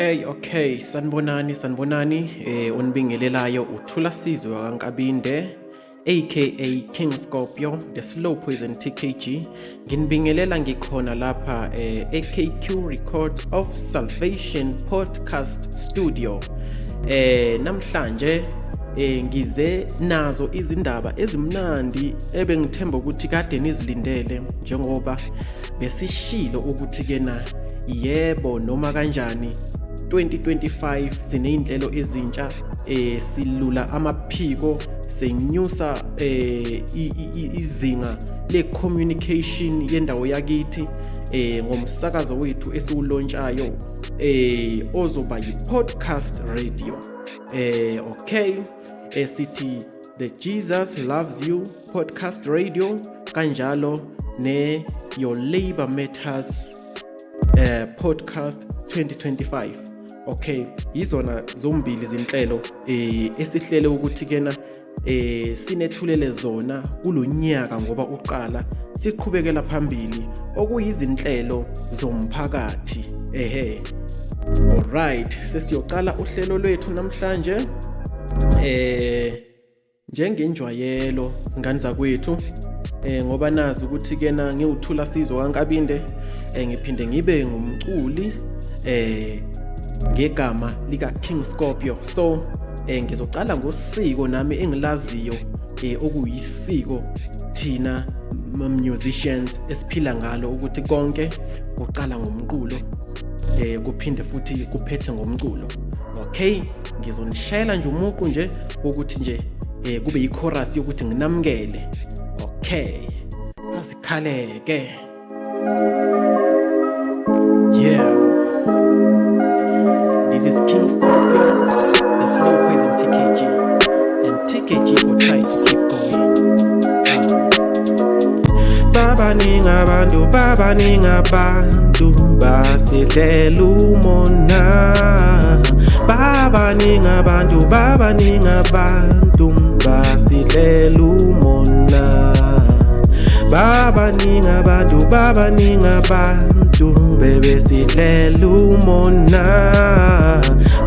Okay, sanibonani, sanibonani. Onibingelelayo uThula Sizwe wakaNkabinde, aka King Scorpio, the Slow Poison TKG. Nginibingelela ngikhona lapha AKQ Records of Salvation Podcast Studio. Namhlanje ngize nazo izindaba ezimnandi ebengithemba ukuthi kade nizilindele, njengoba besishilo ukuthi kena yebo noma kanjani 2025 sinezinhlelo ezintsha, silula amaphiko, senyusa izinga le communication yendawo yakithi ngomsakazo wethu esiwulontshayo, ozoba yi-podcast radio. Okay, esithi The Jesus Loves You Podcast Radio, kanjalo ne Your Labor Matters Podcast 2025. Okay, yizona zombili izinhlelo esihlele ukuthi kena sinethulele zona kulonyaka, ngoba uqala siqhubekela phambili, okuyizinhlelo zomphakathi. Ehe, alright, sesiyoqala uhlelo lwethu namhlanje. Njengenjwayelo, ngane zakwethu, ngoba nazi ukuthi kena ngiwuThula Sizwe kaNkabinde, ngiphinde ngibe ngumculi ngegama lika King Scorpio. So ngizocala ngosiko nami engilaziyo, okuyisiko thina musicians esiphila ngalo, ukuthi konke kuqala ngomculo, kuphinde futhi kuphethe ngomculo. Okay, ngizonishayela nje umuqu nje ukuthi nje kube yi-chorus yokuthi nginamukele. Okay, asikhaleke. Yeah, this is King Scorpio, the Slow Poison TKG, and TKG will try to keep going. Babaningi abantu, babaningi abantu basidlela umona. Babaningi abantu, babaningi abantu basidlela umona. Babaningi abantu, babaningi abantu bebesidlela umona.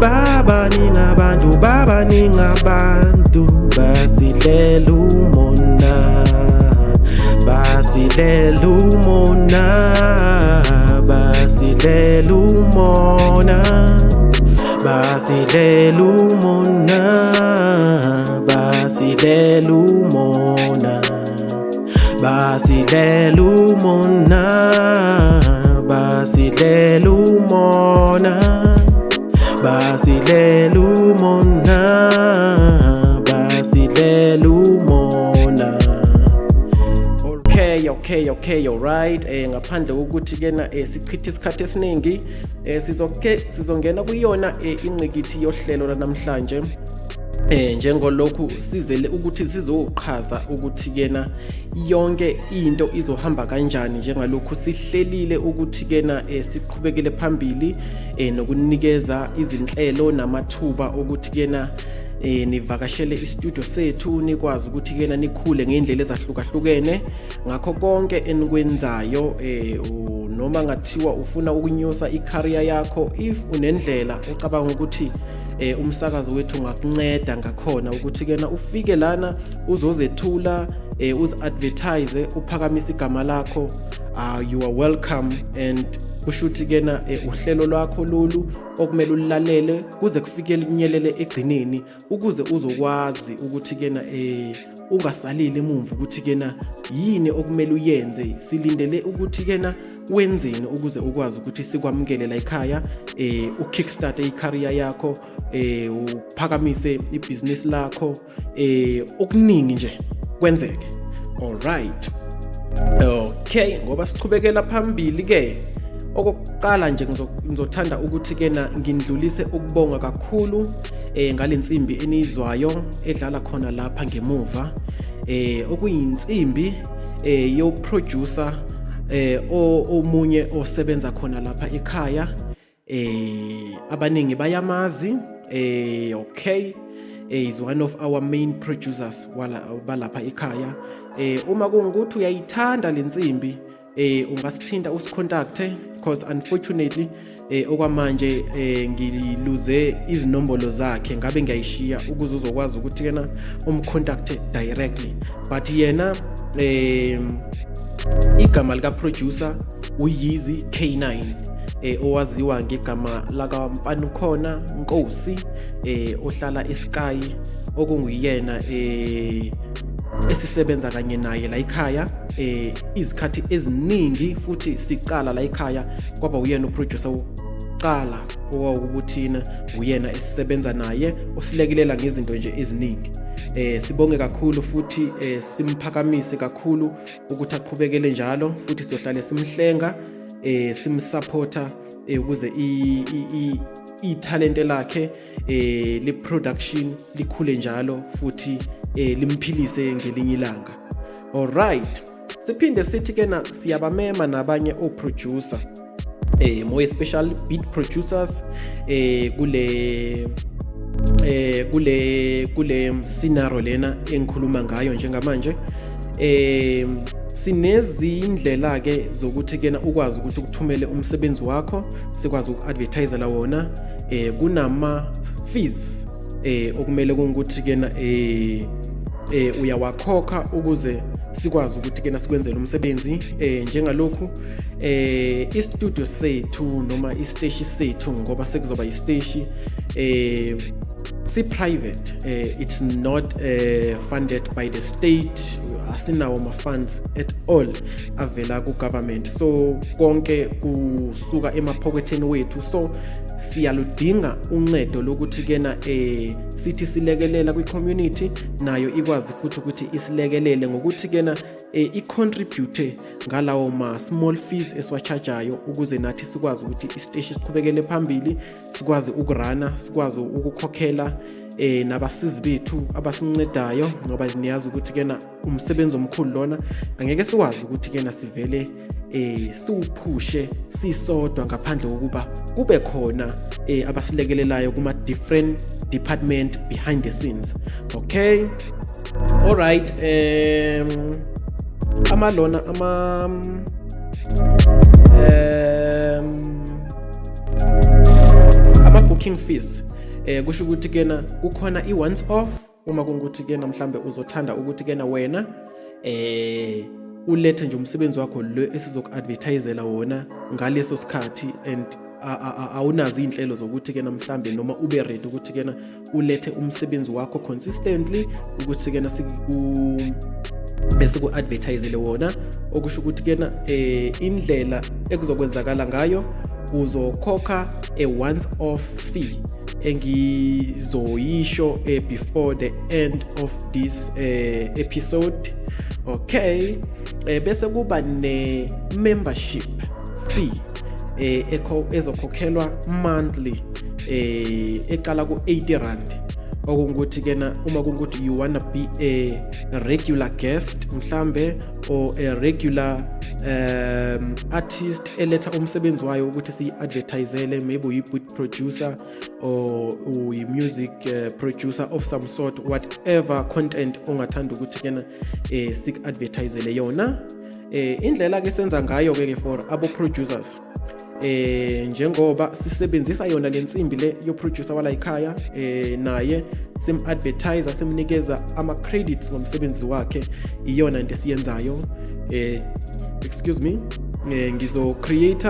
Babaningi abantu, babaningi abantu basidlela umona, basidlela umona, basidlela umona, basidlela umona, basidlela umona, basidlela umona, basidlela umona, basidlela umona, basidlela umona. Okay, alright. Ngaphandle kokuthi kena sichithe isikhathi esiningi, sizoke sizongena kuyona ingqikithi yohlelo lanamhlanje. Njengolokhu sizele ukuthi sizoqhaza ukuthi kena yonke into izohamba kanjani, njengalokhu sihlelile ukuthi kena siqhubekele phambili nokunikeza izinhlelo namathuba ukuthi kena nivakashele istudio sethu, nikwazi ukuthi kena nikhule ngendlela ezahlukahlukene ngakho konke enikwenzayo. Noma ngathiwa ufuna ukunyusa i-career yakho, if unendlela ucabanga ukuthi umsakazo wethu ungakunceda ngakhona ukuthi kena ufike lana uzozethula, uzi-advertise, uphakamise igama lakho, you are welcome. And kusho ukuthi kena uhlelo lwakho lolu okumele ululalele kuze kufike linyelele egcineni, ukuze uzokwazi ukuthi kena ungasaleli emumva ukuthi kena yini okumele uyenze. Silindele ukuthi kena wenzeni ukuze ukwazi ukuthi sikwamukele la ekhaya, ukickstart i-career yakho, uphakamise ibhizinisi lakho, okuningi nje kwenzeke. Alright, okay, ngoba sichubekela phambili ke, okokuqala nje ngizothanda ukuthi kena ngindlulise ukubonga kakhulu ngalensimbi eniyizwayo edlala khona lapha ngemuva, okuyinsimbi yo producer omunye osebenza khona lapha ekhaya. Abaningi bayamazi. Okay, is one of our main producers wala balapha ekhaya. Uma kungukuthi uyayithanda lensimbi, ungasithinta, usicontacte because unfortunately okwamanje ngiluze izinombolo zakhe, ngabe ngiyayishiya ukuze uzokwazi ukuthi kena umcontact directly. But yena igama lika producer uYizi K9, owaziwa ngegama laka Mfanukhona Nkosi, ohlala eSky, okunguyena esisebenza kanye naye la ekhaya izikhathi eziningi. Futhi sicala la ekhaya kwaba uyena uproducer wokuqala owawukuthina, uyena esisebenza naye osilekelela ngezinto nje eziningi. Sibonge kakhulu futhi simphakamise kakhulu ukuthi aqhubekele njalo, futhi siyohlale simhlenga, simsupporta ukuze ithalente lakhe le production likhule njalo futhi limphilise ngelinye ilanga. Alright, siphinde sithi kena siyabamema nabanye o-producer, more special beat producers, kule scenario lena engikhuluma ngayo njengamanje. Sinezindlela ke zokuthi kena ukwazi ukuthi ukuthumele umsebenzi wakho, sikwazi uku-advertisela wona. Kunama fees okumele kungukuthi kena uyawakhokha ukuze sikwazi ukuthi kena sikwenzele umsebenzi. Njengalokhu istudio sethu noma isiteshi sethu, ngoba sekuzoba isiteshi, si private, it's not funded by the state, asinawo ma funds at all avela ku government, so konke kusuka emaphoketheni wethu. So siyaludinga uncedo lokuthi kena sithi silekelela kwi-community, nayo ikwazi futhi ukuthi isilekelele ngokuthi kena i-contribute ngalawo ma small fees esiwachargayo, ukuze nathi sikwazi ukuthi isiteshi siqhubekele phambili, sikwazi ukuruna, sikwazi ukukhokhela nabasizi bethu abasincedayo, ngoba niyazi ukuthi kena umsebenzi omkhulu lona, angeke sikwazi ukuthi kena sivele siwuphushe sisodwa ngaphandle kokuba kube khona abasilekelelayo kuma different department behind the scenes. Okay, all right, ama lona ama booking fees, kusho ukuthi kena kukhona i once off uma kungukuthi kena mhlambe uzothanda ukuthi kena wena ulethe nje umsebenzi wakho lo esizoku-advertisela wona ngaleso sikhathi and awunazo iy'nhlelo zokuthi kena mhlambe noma ube ready ukuthi kena ulethe umsebenzi wakho consistently ukuthi kena siku bese ku-advertisele wona. Okusho ukuthi kena indlela ekuzokwenzakala ngayo, uzokhokha a once off fee engizoyisho before the end of this episode. Okay, bese kuba ne membership fee ezokhokhelwa monthly, eqala ku-80 rand, okungukuthi kena uma kungukuthi you wanna be a regular guest mhlambe or a regular artist eletha umsebenzi wayo ukuthi siyi-advertisele, maybe uyi-beat producer or uyi-music producer of some sort, whatever content ongathanda ukuthi kena siku-advertisele yona. Indlela ke senza ngayo ke for abo producers, njengoba sisebenzisa yona lensimbi le yo producer wala ekhaya, naye sim advertiser, simnikeza ama credits ngomsebenzi wakhe, iyona into esiyenzayo. Excuse me, ngizo create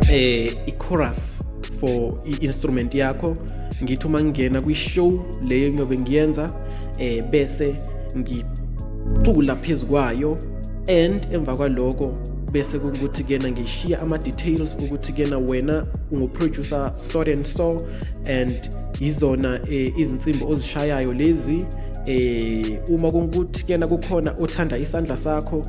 i chorus for i-instrument yakho, ngithi uma ngingena kwi-show leyo ngiyobe ngiyenza, bese ngicula phezu kwayo, and emva kwaloko bese kukuthi kena ngishiya ama-details ukuthi kena wena ungu-producer so and so and izona izinsimbi ozishayayo lezi. Uma kungukuthi kena kukhona othanda isandla sakho,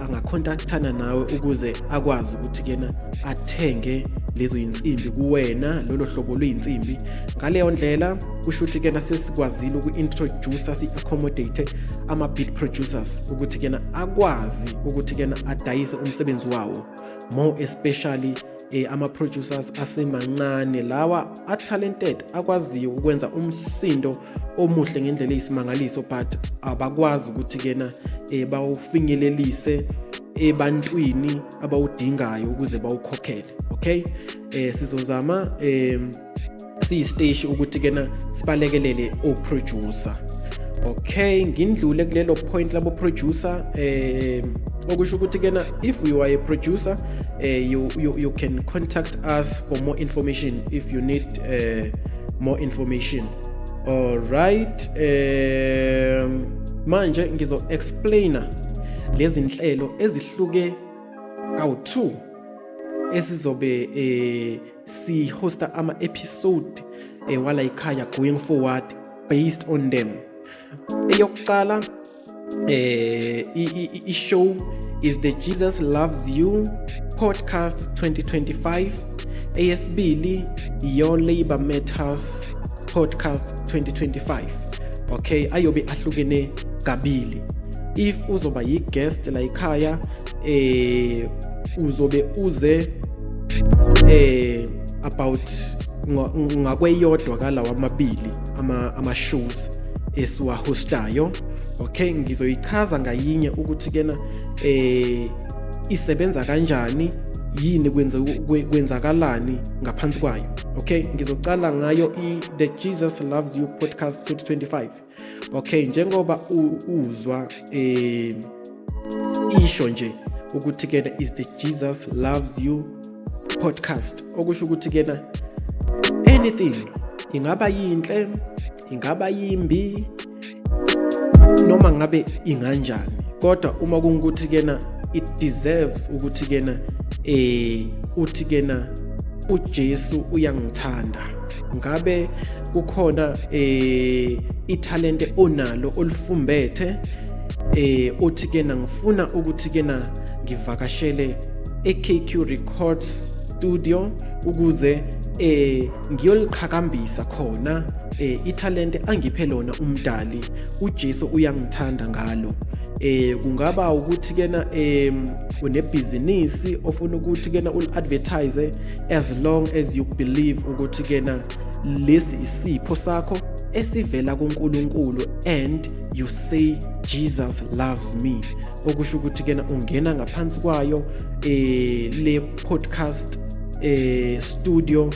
angacontactana nawe ukuze akwazi ukuthi kena athenge lezo yinsimbi kuwena, lolo hlobo lweyinsimbi. Ngaleyo ndlela kusho ukuthi kena sesikwazile uku-introduce, si-accommodate ama-beat producers ukuthi kena akwazi ukuthi kena adayise umsebenzi wawo, more especially ama-producers asemancane lawa a-talented, akwaziyo ukwenza umsindo omuhle ngendlela eyisimangaliso, but abakwazi ukuthi kena bawufinyelelise. Ebantwini abawudingayo ukuze bawukhokhele. Okay, sizozama siyisiteshi ukuthi kena sibalekelele o-producer. Okay, ngindlule kulelo point labo producer, okusho ukuthi kena if you are a producer, you can contact us for more information if you need more information. All right, manje ngizo explaina lezi nhlelo ezihluke kawu-2 esizobe si-hosta ama episode wala ekhaya going forward based on them. Eyokuqala i-show is the Jesus Loves You Podcast 2025. Eyesibili, Your Labor Matters Podcast 2025. Okay, ayobe ahlukene kabili. If uzoba yi-guest la ekhaya, uzobe uze about ngakweyodwa kalawa amabili ama shows esiwahostayo. Okay, ngizoyichaza ngayinye ukuthi kena isebenza kanjani, yini kwenza, kwenzakalani ngaphansi kwayo. Okay, ngizocala ngayo i The Jesus Loves You Podcast 2025. Okay, njengoba uzwa isho nje ukuthi kena is the Jesus Loves You Podcast, okusho ukuthi kena anything ingaba yinhle, ingaba yimbi, noma ngabe inganjani, kodwa uma kungukuthi kena it deserves ukuthi kena uthi kena uJesu uyangithanda, ngabe kukhona ithalente onalo olufumbethe, uthi kena ngifuna ukuthi kena ngivakashele eKQ Records Studio ukuze ngiyoliqhakambisa khona ithalente angiphe lona umdali uJesu uyangithanda ngalo. Kungaba ukuthi kena unebhizinisi ofuna ukuthi kena uli-advertise, as long as you believe ukuthi kena lesi isipho sakho esivela kuNkulunkulu and you say, "Jesus loves me," okusho ukuthi kena ungena ngaphansi kwayo le podcast studio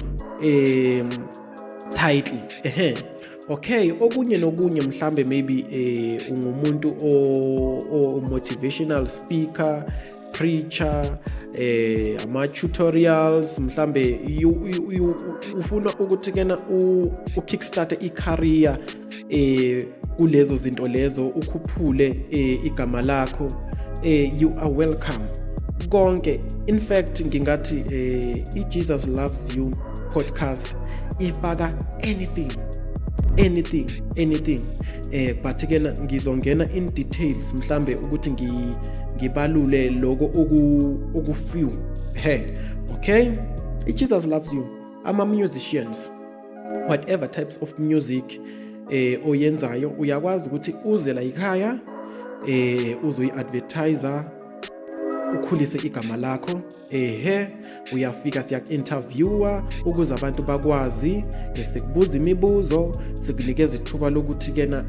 title. Ehe, okay, okunye nokunye, mhlambe maybe ungumuntu o motivational speaker, preacher, ama tutorials, mhlambe ufuna ukuthi kena u kickstart i-career kulezo zinto lezo, ukhuphule igama lakho, you are welcome konke. In fact, ngingathi i-Jesus Loves You Podcast ifaka anything, anything, anything, but ke ngizongena in details mhlambe ukuthi ngibalule lokho oku few. Hey, okay, i-Jesus Loves You, ama musicians, whatever types of music oyenzayo, uyakwazi ukuthi uze la ekhaya uzoyi-advertiser, ukhulise igama lakho. Ehe, uyafika, siyaku-interviewa ukuze abantu bakwazi, sikubuza imibuzo, sikunikeza ithuba lokuthi kena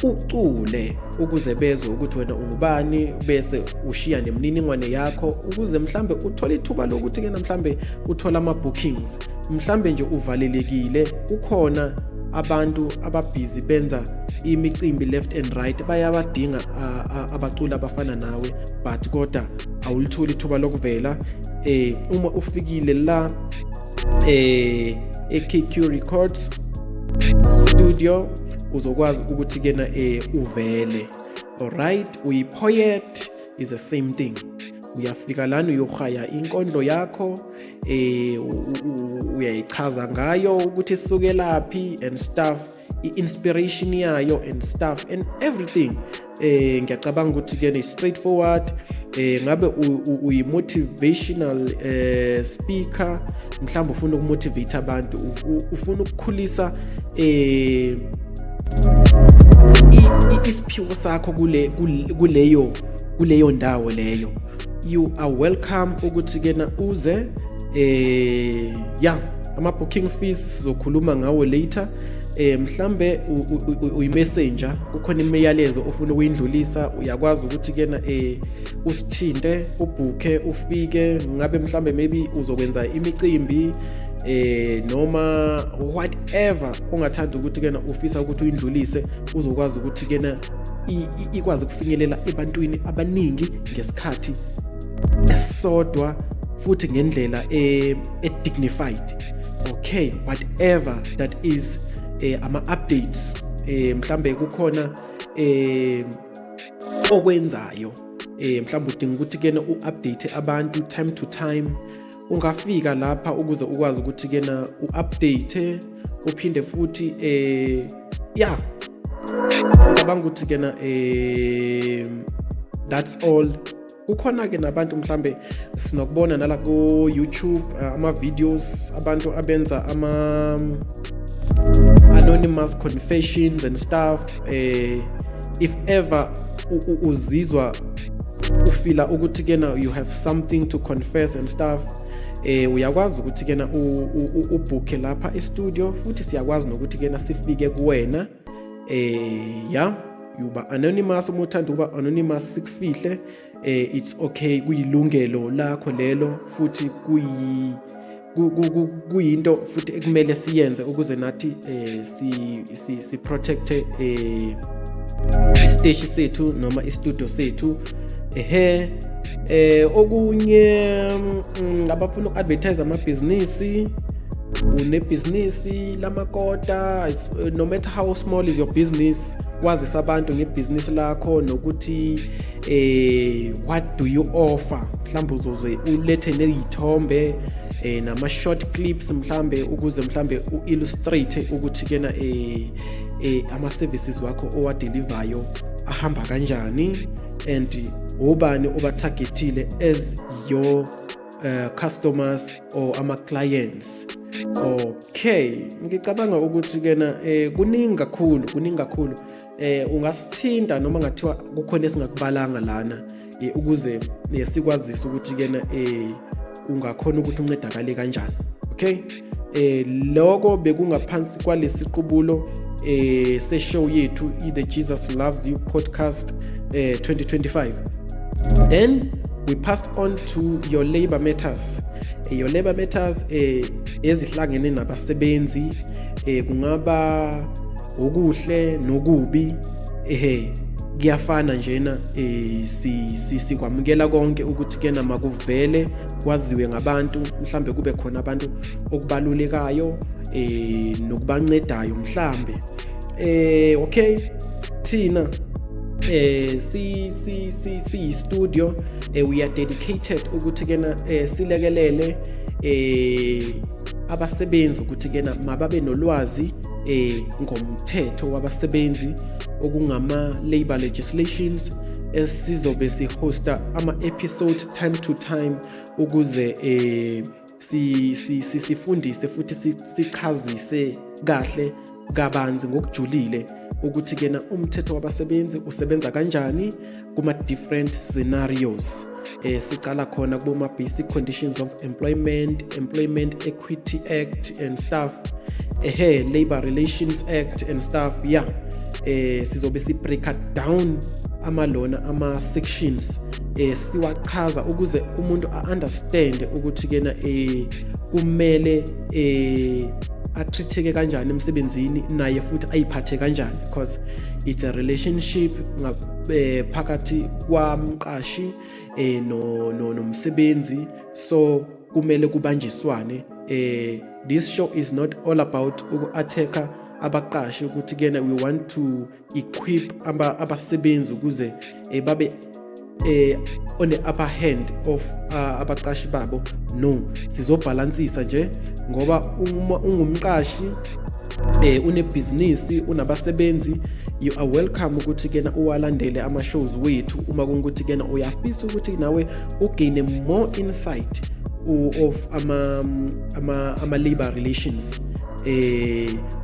ucule ukuze bezwe ukuthi wena ungubani, bese ushiya nemininingwane yakho ukuze mhlambe uthole ithuba lokuthi kena mhlambe uthole ama-bookings. Mhlambe nje uvalelekile, kukhona abantu ababhizi benza imicimbi left and right, bayabadinga abaculi abafana nawe, but kodwa awulitholi ithuba lokuvela. Uma ufikile la eKQ Records Studio, uzokwazi ukuthi kena uvele. Alright, uyi-poet, is the same thing. Uyafika lana, uyohaya inkondlo yakho, uyayichaza ngayo ukuthi isukelaphi and stuff, i-inspiration yayo and stuff and everything. Ngiyacabanga ukuthi ke ni straightforward. Ngabe uyi-motivational speaker, mhlawumbe ufuna ukumotivate abantu, ufuna ukukhulisa isiphiwo sakho kuleyo ndawo leyo, you are welcome ukuthi kena uze. Ya, ama booking fees sizokhuluma ngawo later. Mhlambe uyi-messenger, kukhona imiyalezo ofuna ukuyindlulisa, uyakwazi ukuthi kena Usithinte, ubhukhe, ufike. Ngabe mhlambe maybe uzokwenza imicimbi noma whatever ongathanda ukuthi kena ufisa ukuthi uyindlulise, uzokwazi ukuthi kena ikwazi ukufinyelela ebantwini abaningi ngesikhathi esisodwa futhi ngendlela e-dignified. Okay, whatever that is, ama-updates, mhlambe kukhona okwenzayo, mhlawumbe udinga ukuthi kena u-update abantu time to time, ungafika lapha ukuze ukwazi ukuthi kena u-update uphinde futhi. Ya, ngicabanga ukuthi kena that's all. Kukhona ke nabantu mhlambe sinokubona nala ku YouTube, ama videos abantu abenza ama anonymous confessions and stuff. If ever uzizwa ufila ukuthi kena you have something to confess and stuff, uyakwazi ukuthi kena ubhukhe lapha e-studio, futhi siyakwazi nokuthi kena sifike kuwena. Ya, uba anonymous uma uthanda ukuba anonymous, sikufihle. It's okay, kuyilungelo lakho lelo, futhi kuyinto futhi ekumele siyenze ukuze nathi si protect isiteshi sethu noma istudio sethu. Ehe, okunye, abafuna uku-advertise amabhizinisi, unebhizinisi lamakota, no matter how small is your business, wazisa abantu ngebhizinisi lakho nokuthi what do you offer. Mhlawumbe uzoze ulethe nezithombe nama short clips mhlambe, ukuze mhlambe u-illustrate ukuthi kena ama services wakho owadelivayo ahamba kanjani and ubani obatargetile as your customers or ama clients. Okay, ngicabanga ukuthi kena kuningi kakhulu, kuningi kakhulu. Ungasithinta noma ngathiwa kukhona esingakubalanga lana, ukuze sikwazise ukuthi kena ungakhona ukuthi uncedakale kanjani. Okay, loko bekungaphansi kwalesiqubulo se-show yethu, i-The Jesus Loves You Podcast 2025. Then we passed on to your labor matters. Your labor matters ezihlangene nabasebenzi, kungaba okuhle nokubi, ehe, kuyafana njena. Si sikwamukela konke ukuthi kena makuvele kwaziwe ngabantu, mhlambe kube khona abantu okubalulekayo nokubancedayo mhlambe. Okay, thina si si si si studio, we are dedicated ukuthi kena silekelele abasebenzi ukuthi kena mababe nolwazi ngomthetho wabasebenzi, okungama labor legislations, esizobe sihosta ama episode time to time ukuze si sifundise futhi sichazise kahle kabanzi ngokujulile ukuthi kena umthetho wabasebenzi usebenza kanjani kuma different scenarios. Sicala khona kuboma basic conditions of employment, Employment Equity Act and stuff, ehe, Labor Relations Act and stuff. Yeah, sizobe si break down amalona ama sections, siwachaza ukuze umuntu a-understand ukuthi kena kumele atreateke kanjani emsebenzini, naye futhi ayiphathe kanjani, because it's a relationship phakathi kwamqashi no nomsebenzi, so kumele kubanjiswane. This show is not all about uku-attacka abaqashi, ukuthi kena we want to equip abasebenzi ukuze babe on the upper hand of abaqashi babo. No, sizobhalansisa nje, ngoba uma ungumqashi, unebhizinisi, unabasebenzi, you are welcome ukuthi kena uwalandele ama-shows wethu uma kungukuthi kena uyafisa ukuthi nawe ugaine more insight of ama labor relations,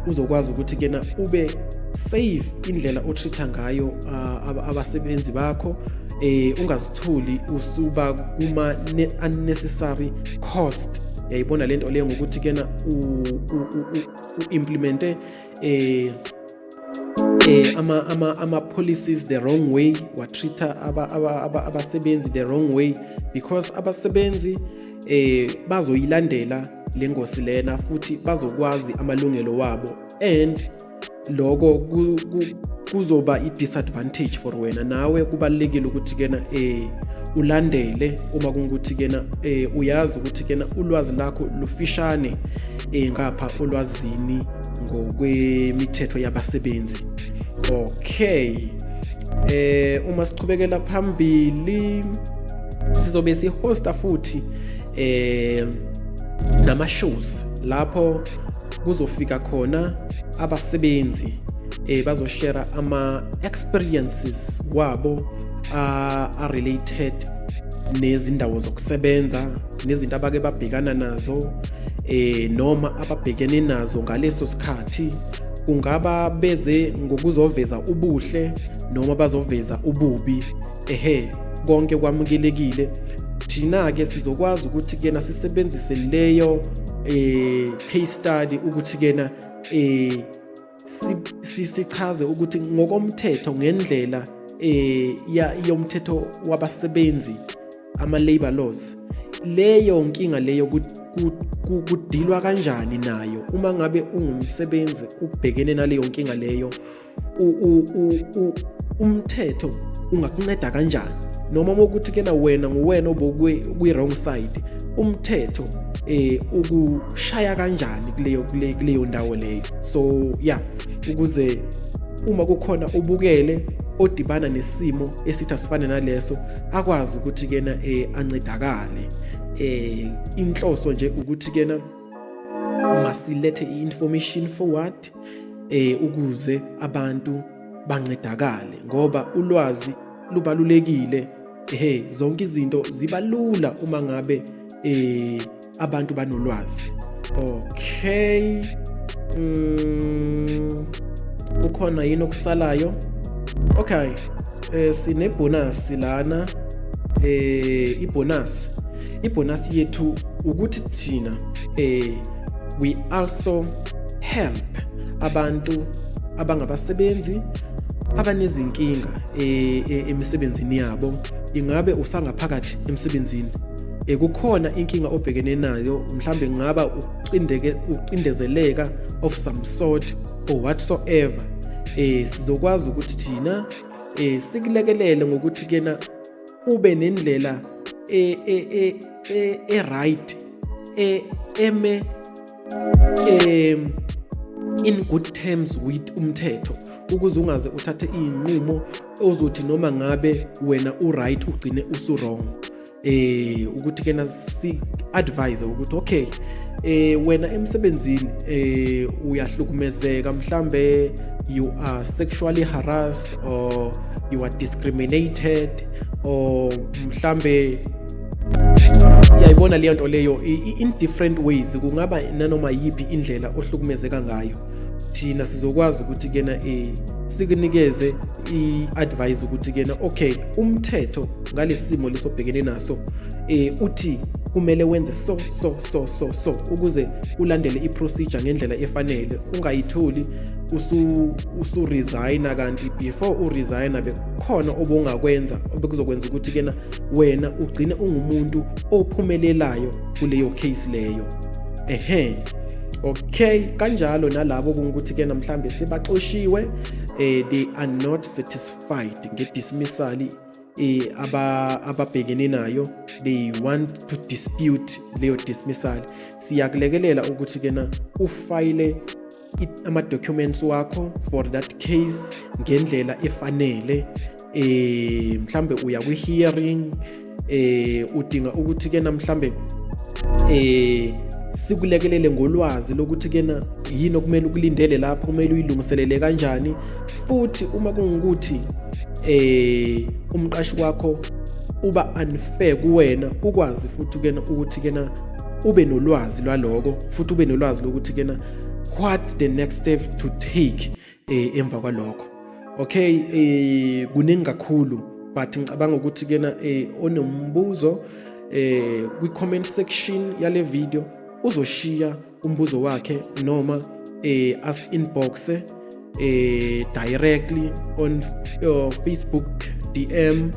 uzokwazi ukuthi kena ube safe indlela otreat ngayo abasebenzi bakho, ungazitholi usuba kuma unnecessary cost. Yayibona lento leyo, ngokuthi kena u-implemente ama policies the wrong way, wa-treat-a abasebenzi the wrong way, because abasebenzi bazoyilandela lengosi lena futhi bazokwazi amalungelo wabo, and loko kuzoba i-disadvantage for wena. Nawe kubalulekile ukuthi kena ulandele uma kungukuthi kena uyazi ukuthi kena ulwazi lakho lufishane ngapha olwazini ngokwemithetho yabasebenzi. Okay, uma siqhubekela phambili, sizobe si-hosta futhi nama shows lapho kuzofika khona abasebenzi, bazo-share ama experiences wabo are related nezindawo zokusebenza, nezinto abake babhekana nazo noma ababhekene nazo ngaleso sikhathi. Kungaba beze ngokuzoveza ubuhle noma bazoveza ububi, ehe, konke kwamukelekile. Thina ke sizokwazi ukuthi kena sisebenzise leyo case study ukuthi kena sichaze ukuthi ngokomthetho, ngendlela yomthetho wabasebenzi, ama labor laws, leyo nkinga leyo ku-deal-wa kanjani nayo. Uma ngabe ungumsebenzi ubhekene naleyo nkinga leyo, umthetho ungakunceda kanjani, noma uma ukuthi kena wena nguwena obukwi-wrong side, umthetho ukushaya kanjani kuleyo ndawo leyo. So yeah, ukuze uma kukhona ubukele odibana nesimo esithi asifane naleso, akwazi ukuthi kena ancedakale. Inhloso nje ukuthi kena masilethe i-information forward ukuze abantu bancedakale, ngoba ulwazi lubalulekile. Ehe, zonke izinto ziba lula uma ngabe abantu banolwazi. Okay, kukhona yini okusalayo? Okay, sine-bonus lana. I-bonus yethu ukuthi thina we also help abantu abangabasebenzi abanezinkinga emisebenzini yabo. Ingabe usangaphakathi emsebenzini, kukhona inkinga obhekene nayo, mhlambe kungaba uqindeke uqindezeleka of some sort or whatsoever, sizokwazi ukuthi thina sikulekelele ngokuthi kena ube nendlela e e e e right eme in good terms with umthetho, ukuze ungaze uthathe iy'nqumo ozothi noma ngabe wena u-right ugcine usu-wrong. Ukuthi kena si advise ukuthi okay, wena emsebenzini uyahlukumezeka, mhlambe you are sexually harassed or you are discriminated, or mhlambe uyayibona leyo nto leyo in different ways, kungaba nanoma yiphi indlela ohlukumezeka ngayo, thina sizokwazi ukuthi kena sikunikeze i-advice ukuthi kena okay, umthetho ngalesimo lesobhekene naso uthi kumele wenze so so so so so, ukuze ulandele i-procedure ngendlela efanele, ungayitholi usu resigna kanti before u-resigna bekukhona obungakwenza obekuzokwenza ukuthi kena wena ugcine ungumuntu ophumelelayo kuleyo case leyo. Ehe, okay, kanjalo nalabo kungukuthi ke namhlanje sebaxoshiwe, they are not satisfied nge-dismissal ababhekene nayo, they want to dispute leyo dismissal, siyakulekelela ukuthi kena u-file ama-documents wakho for that case ngendlela efanele. Mhlambe uya kwi-hearing, udinga ukuthi kena mhlambe sikulekelele ngolwazi lokuthi kena yini okumele ukulindele lapho, kumele uyilungiselele kanjani. Futhi uma kungukuthi umqashi wakho uba unfair kuwena, ukwazi futhi kena ukuthi kena ube nolwazi lwaloko, futhi ube nolwazi lokuthi kena what the next step to take emva kwalokho. Okay, kuningi kakhulu, but ngicabanga ukuthi kena onombuzo kwi comment section yale video uzoshiya umbuzo wakhe noma asi-inbox. directly on Facebook DM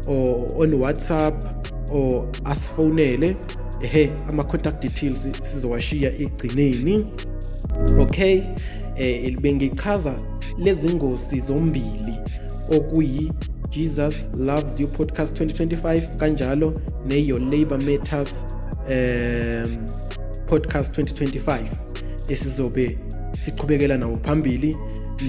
or on WhatsApp or asifonele. Ehe, ama contact details sizowashiya egcineni. Okay, bengichaza lezi ngosi zombili okuyi Jesus Loves You Podcast 2025 kanjalo ne Your Labor Matters Podcast 2025 esizobe siqhubekela nawo phambili.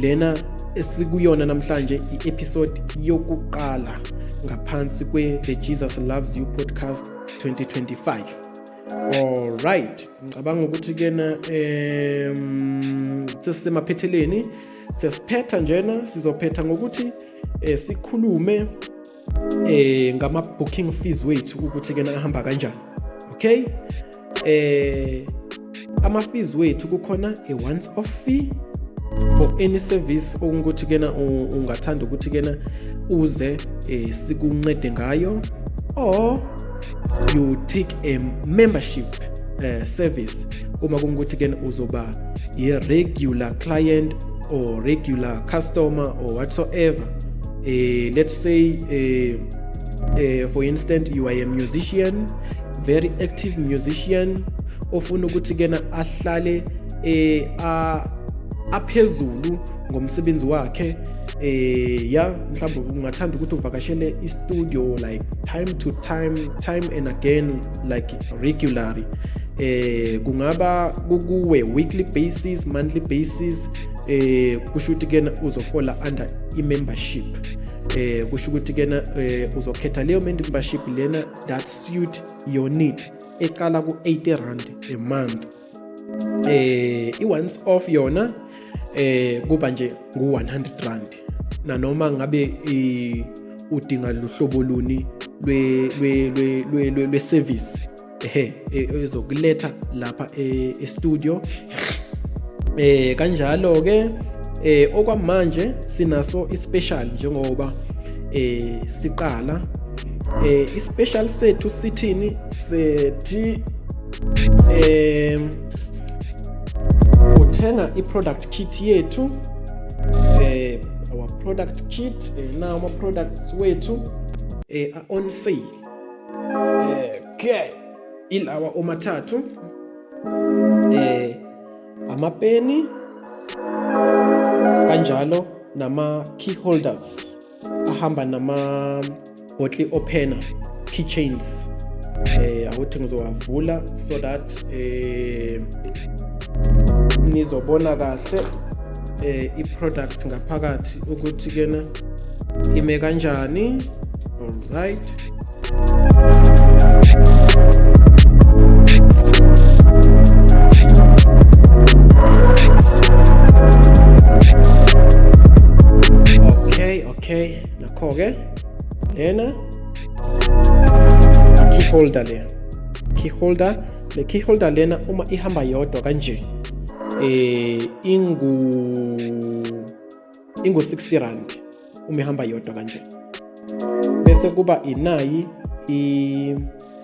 Lena esikuyona namhlanje i-episode yokuqala ngaphansi kwe The Jesus Loves You Podcast 2025. All right, ngicabanga ukuthi kena sesisemaphetheleni, sesiphetha njena. Sizophetha ngokuthi sikhulume ngama booking fees wethu ukuthi kena ahamba kanjani. Okay, ama fees wethu kukhona a once off fee for any service okungukuthi kena ungathanda ukuthi kena uze sikuncede ngayo, or you take a membership service uma kungukuthi kena uzoba i-regular client or regular customer or whatsoever. Let's say for instance you are a musician, very active musician ofuna ukuthi kena ahlale aphezulu ngomsebenzi wakhe. Ya, mhlawumbe ungathanda ukuthi uvakashele i-studio like time to time, time and again, like regularly, kungaba kukuwe weekly basis, monthly basis. Kusho ukuthi kena uzofola under i-membership. Kusho ukuthi kena uzokhetha leyo membership lena that suit your need, eqala ku-80 rand a month. I-once off yona kuba nje ngu-100 rand, nanoma ngabe udinga luhlobo luni lwe service ehe ezokuletha lapha e-studio. Kanjalo ke okwamanje sinaso i-special njengoba siqala. I-special sethu sithini? Sethi uthenga i-product kit yethu, our product kit. Now ama products wethu on sale. Okay, ilawa omathathu, amapeni kanjalo nama key holders ahamba nama bottle opener, keychains. Awuthi ngizowavula so that nizobona kahle i-product ngaphakathi ukuthi kena ime kanjani. Alright, okay, nakho ke lena key holder, le key holder, le key holder lena uma ihamba yodwa kanje ingu 60 rand uma ihamba yodwa kanje. Bese kuba inayi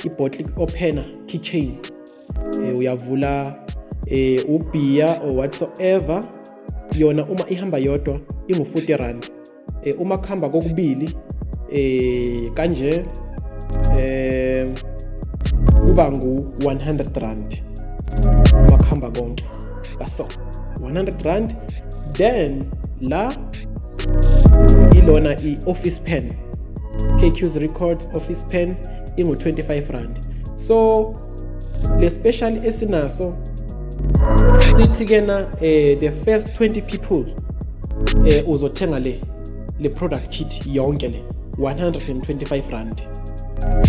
i-bottle opener keychain. Uyavula ubhiya or whatsoever. Yona uma ihamba yodwa ingu 40 rand. Uma kuhamba kokubili kanje kuba ngu 100 rand uma kuhamba konke baso 100 rand. Then la ilona i-office pen, KQ's Records office pen, ingu 25 rand. So le special esinaso sithi kena the first 20 people uzothenga le product kit yonke le 125 rand,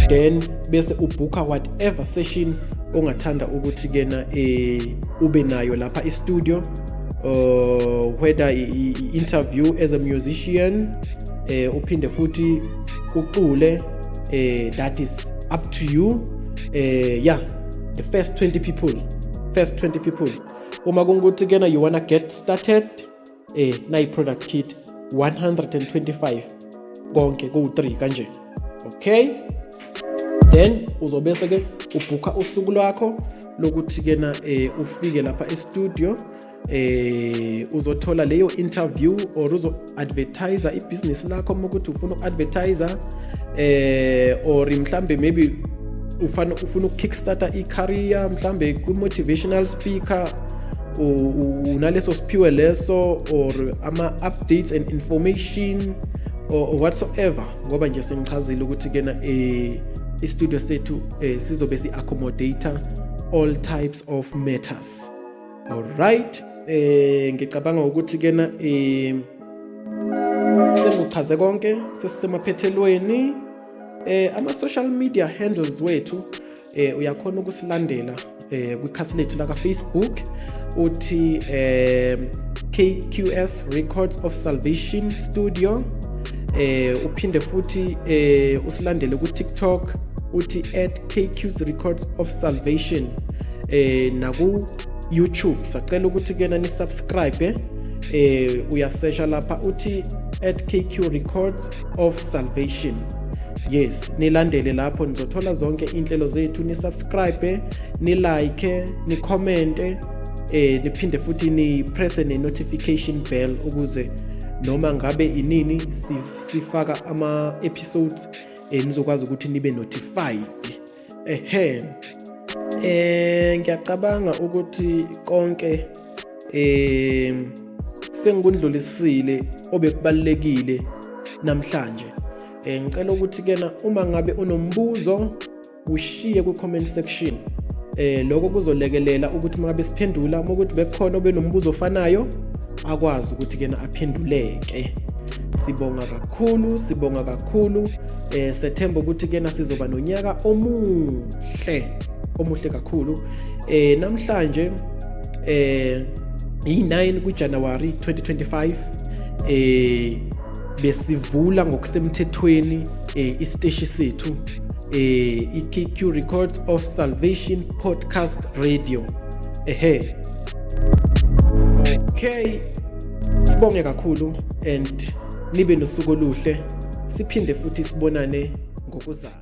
then bese ubhuka whatever session ongathanda ukuthi kena ube nayo lapha e-studio, whether i-interview as a musician, uphinde futhi ucule, that is up to you. Yeah, the first 20 people, first 20 people. Uma kungukuthi kena you wanna get started, nayi product kit 125 konke ku-3 kanje. Okay, then uzobese ke ubhuka usuku lwakho lokuthi kena ufike lapha e-studio. Uzothola leyo interview or uzo advertise ibhizinisi lakho uma ukuthi ufuna uku-advertise, or mhlambe maybe ufuna ukukickstarter i-career, mhlambe ku-motivational speaker, unaleso siphiwe leso, or ama-updates and information or whatsoever, ngoba nje sengichazile ukuthi kena i-studio sethu sizobe si-accommodate all types of matters. Alright, ngicabanga ukuthi kena senguchaze konke, sesisemaphethelweni. Ama social media handles wethu, uyakhona ukusilandela kwikhasi lethu la ka Facebook, uthi KQS Records of Salvation Studio. Uphinde futhi usilandele ku TikTok, uthi @KQS Records of Salvation. Naku YouTube sacela ukuthi kena ni subscribe. Uyasesha lapha, uthi @KQRecords of Salvation. Yes, nilandele lapho, nizothola zonke inhlelo zethu. Ni subscribe, ni like, ni comment, niphinde futhi ni press ne notification bell ukuze noma ngabe inini sifaka ama episodes, nizokwazi ukuthi nibe notified. Ehe, ngiyacabanga ukuthi konke sengikundlulisile obekubalekile namhlanje. Ngicela ukuthi kena uma ngabe unombuzo ushiye ku comment section. Lokho kuzolekelela ukuthi uma ngabe siphendula, uma ukuthi bekukhona obenombuzo ofanayo, akwazi ukuthi kena aphenduleke. Sibonga kakhulu, sibonga kakhulu. Sethemba ukuthi kena sizoba nonyaka omuhle, omuhle kakhulu. Namhlanje yi-9 kuJanuary 2025, besivula ngokusemthethweni isiteshi sethu, iKQ Records of Salvation Podcast Radio. Ehe, okay, sibonge kakhulu and nibe nosuku oluhle. Siphinde futhi sibonane ngokuzayo.